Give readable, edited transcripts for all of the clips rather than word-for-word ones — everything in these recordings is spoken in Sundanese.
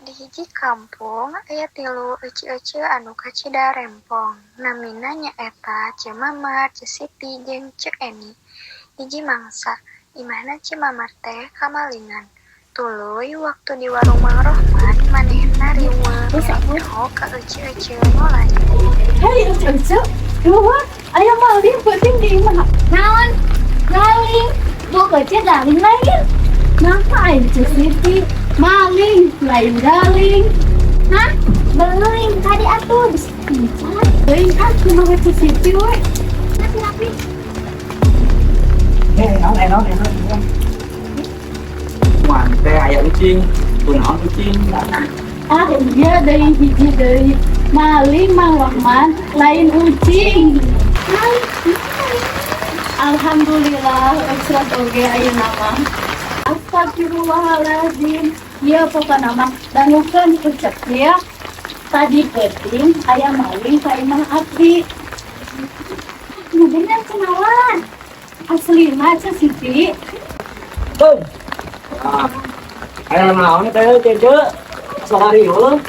Di hiji kampung aya tilu ece-ece anu kacida rempong. Namina nyaeta Ceu Mamar, Ceu Siti, jeung Ceu Eni. Hiji mangsa, imahna Ceu Mamar teh kamalingan. Tuluy waktu di warung Mang Rohman, manehna riweuh mere nyaho ka ece-ece nu lain. Hei, ece-ece, keluar. Aya maling peuting di imah. Naon? Maling. Bu kecil galing lain. Nah, aing Ceu Siti. Maling, lain galing. Hah? Beling tadi atuh bisa kencan. Teuing ah, kumaha Ceu Siti we. Napi napi. Eh, naon, eh, naon, eh, naon. Wah, teh aya ucing. Kunaon ucing? Ah, iya deui, hiji deui. Maling Mang Rohman, lain ucing. Maling. Alhamdulillah, ekstra oge ayeuna mah. Astagfirullahaladzim. Iya, pokokna mah dangukeun ucap ya. Tadi peuting aya maling ka imah abdi. Nu bener kenalan. Aslina Ceu Siti. Tuh. Ah. Aya naon teh, Cece? Sok riweuh.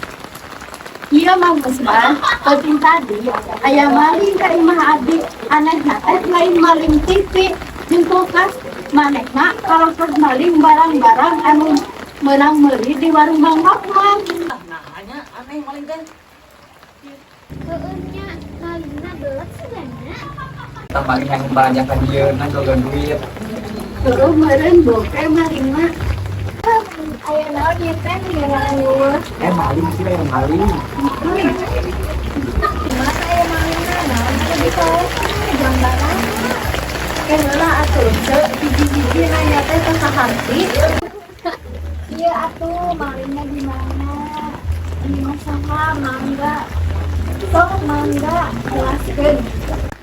Iya Mang Usman, peuting tadi aya maling ka imah abdi. Anehna teh lain maling TV jeung kulkas, manehna kalau maling barang-barang anu meunang meuli di warung Mang Rohman. Nah, hanya aneh maling teh. Heueuh nya, malingna belet segana. Kita maling yang banyak kan dia na jogan duit. Terus meureun boke malingna. Aya naon ieu teh riweuh? Eh, maling sih, yang maling. Masa aya malingna naon anu dipalesan barang-barang? Eh, heula atuh, Ceu, hiji-hiji nanya teh teu kaharti. Iya atuh, malingna di mana? Di saha, mangga? Sok mangga jelaskeun.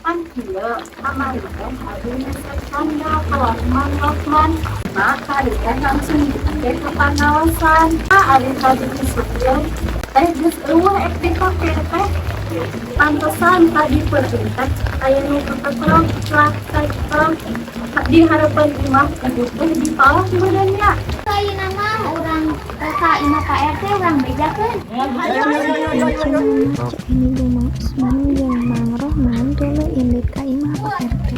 Kan kieu, kamari teh abdi meser sandal ka warung Mang Rohman. Nah, tadi teh langsung dipake ka pangaosan. Ah, ari tadi disupir teh geus euweuh ek dipake teh. Pantesan tadi peuting teh aya nu keketrok plak cekrok di hareupeun imah ibu teh dipalak meureun nya. Ayeuna mah urang ka imah Pak RT, urang bejakeun. Ceu Eni jeung Mang Usman jeung Mang Rohman tuluy indit ka imah Pak RT.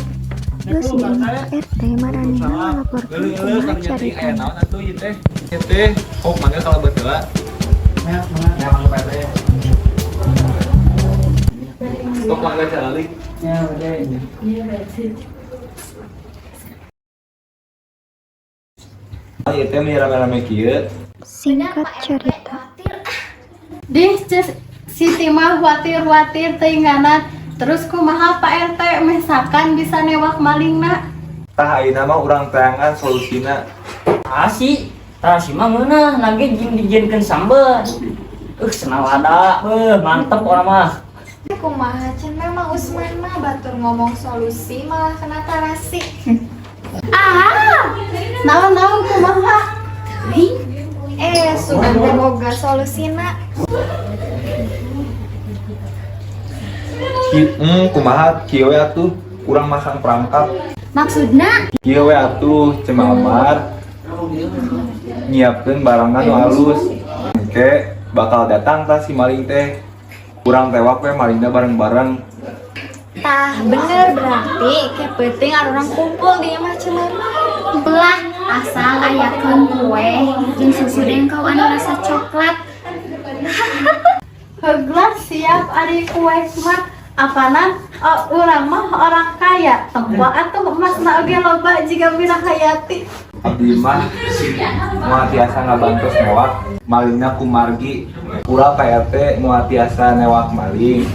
Geus di imah Pak RT, maranehna ngalaporkeun Leuleus kumaha kan nyeri aya caritana. Naon atuh ieu teh? Ieu teh, oh mangga kalau betul. Ya, mangga Pak RT. Kok mangga calik? Iya, berarti. Ieu teh meni rame-rame kieu. Singkat cerita, Dih, Ceu Siti mah watir-watir teuinganan. Terus kumaha Pak RT mesakan bisa newak malingna? Tah, ayeuna mah urang teangan solusina. Tarasi, tarasi mah ngeunah, nage jeung dijieunkeun sambel. Senang lada, beuh, mantep urang mah. Kumaha cenah Mang Usman mah, batur ngomong solusi malah kena tarasi. Ah, naon-naon kumaha? Eh, sugan teh boga solusina. Kumaha kieu we atuh, urang masang perangkap. Maksudna? Kieu we atuh, Ceu Mamar nyiapkeun barangan nu alus. Engke bakal datang tah si maling teh. Urang tewak we malingna bareng-bareng. Tah, bener, berarti ke peuting urang kumpul di imah Ceu Mamar. Belah asal ayakeun kue jeung susu dengkau anu rasa coklat. Heuglah, siap ari kue mah. Apanan oh, urang mah orang kaya. Tempo atuh emasna oge loba jiga Mira Hayati. Abdi mah moal tiasa ngabantos newak malingna kumargi pura Pak RT moal tiasa newak maling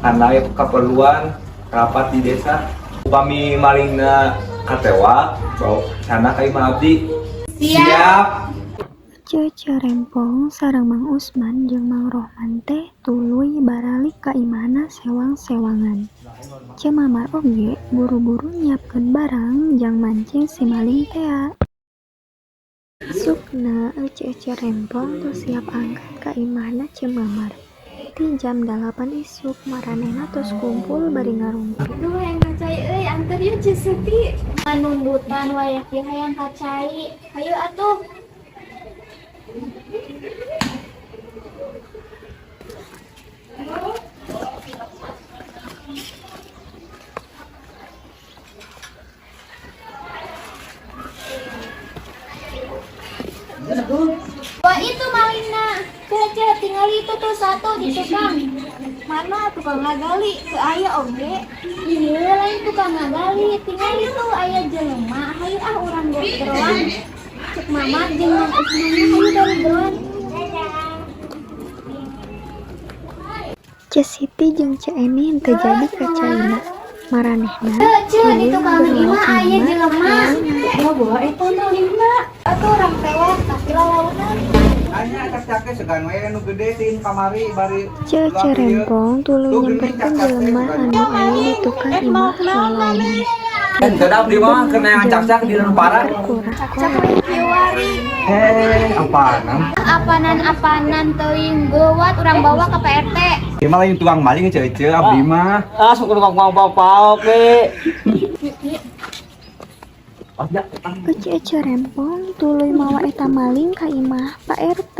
karena aya keperluan rapat di desa. Upami malingna katewak, bawa sana ka imah abdi. Siap. Ece Rempong sareng Mang Usman jeung Mang Rohman teh tuluy baralik ka imahna sewang-sewangan. Ceu Mamar oge buru-buru nyiapkeun barang jang mancing si maling tea. Isukna Ece-ece Rempong tos siap angkat ka imahna Ceu Mamar. Ti jam 8 isuk maranehna tos kumpul bari ngarumpi. Duh, hayang ka cai euy, anter yeuh Ceu Siti. Manumbutan wayah kieu hayang ka cai. Hayu atuh. Wah, itu malingna. Ceu, Ceu, tinggal itu tuh satu di tukang. Mana tukang ngagali, teu aya oge. Iya, lain tukang ngagali, tinggal itu aya jelema. Hayu ah urang geroan. Cek Mama jeung Mang Usman, hayu dari geroan. Ceu Siti jeung Ceu Eni henteu jadi ka caina. Maranehna Ceu, di tukang imah aya jelema. Oh, bawa eta malingna. Atuh urang tewak tapi lalaunan. Anya cak-cake segan we nu gede tin kamari bari Ceu Ece Rempong tuluy nyamperkeun jelema anu aya di tukang imah lalaunan. Kedap di mah kena yang cak-cak di nu parah. Kurang Heh, apaanan? Apanan-apanan teuing geuwat urang bawa ke Pak RT. Ieu mah lain tukang maling Ceu-ceu abdi mah. Ah, sok tukang paok we. Oh, ya. Ece Ece Rempong tuluy mawa eta maling ka imah Pak RT.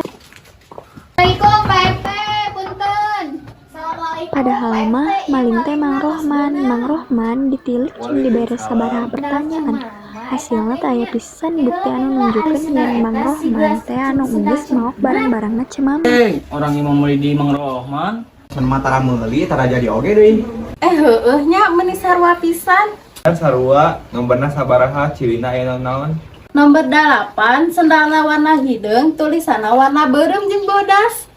Assalamualaikum Pak RT, punten. Assalamualaikum. Padahal Pak RT, mah ieu maling teh Mang malingna Rohman. maksudna. Mang Rohman ditilik jeung dibere sabaraha pertanyaan. Hasilna teh aya pisan bukti anu nunjukkeun yen Mang Rohman teh anu geus maok barang-barangna Ceu Mamar. Eh, orang yang mau meuli di Mang Rohman. Sen mah tara meuli tara jadi oge deui. Eh, heueuh nya meuni sarua pisan. Kan sarua nomorna sabaraha cirina aya naon-naon. Nomor 8, sendalna warna hideung, tulisanna warna beureum jeung bodas.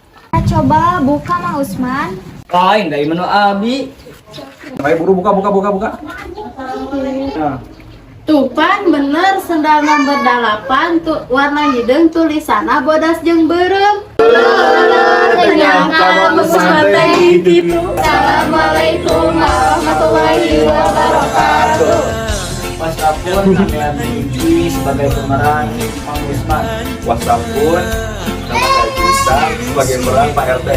Coba buka Mang Usman. Lain dari menu abi. Ayo buru buka buka buka buka. Nah, Tuh pan bener sendal nomor 8 tuh warna hideung tulisanna bodas jeung beureum. Ternyata Usman teh gitu. Assalamualaikum warahmatullahi wabarakatuh. Wasapun kami Abdi sebagai pemeran Mang Usman. Wasapun nama saya Krista sebagai peran Pak RT.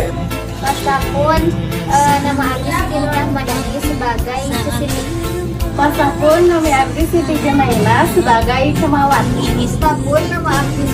Wasapun nama Abdi Siti Nur Rahmadani sebagai Ceu Siti. Wasapun nami abdi Siti Jemaina sebagai Cemawati. Wasapun nama Abdi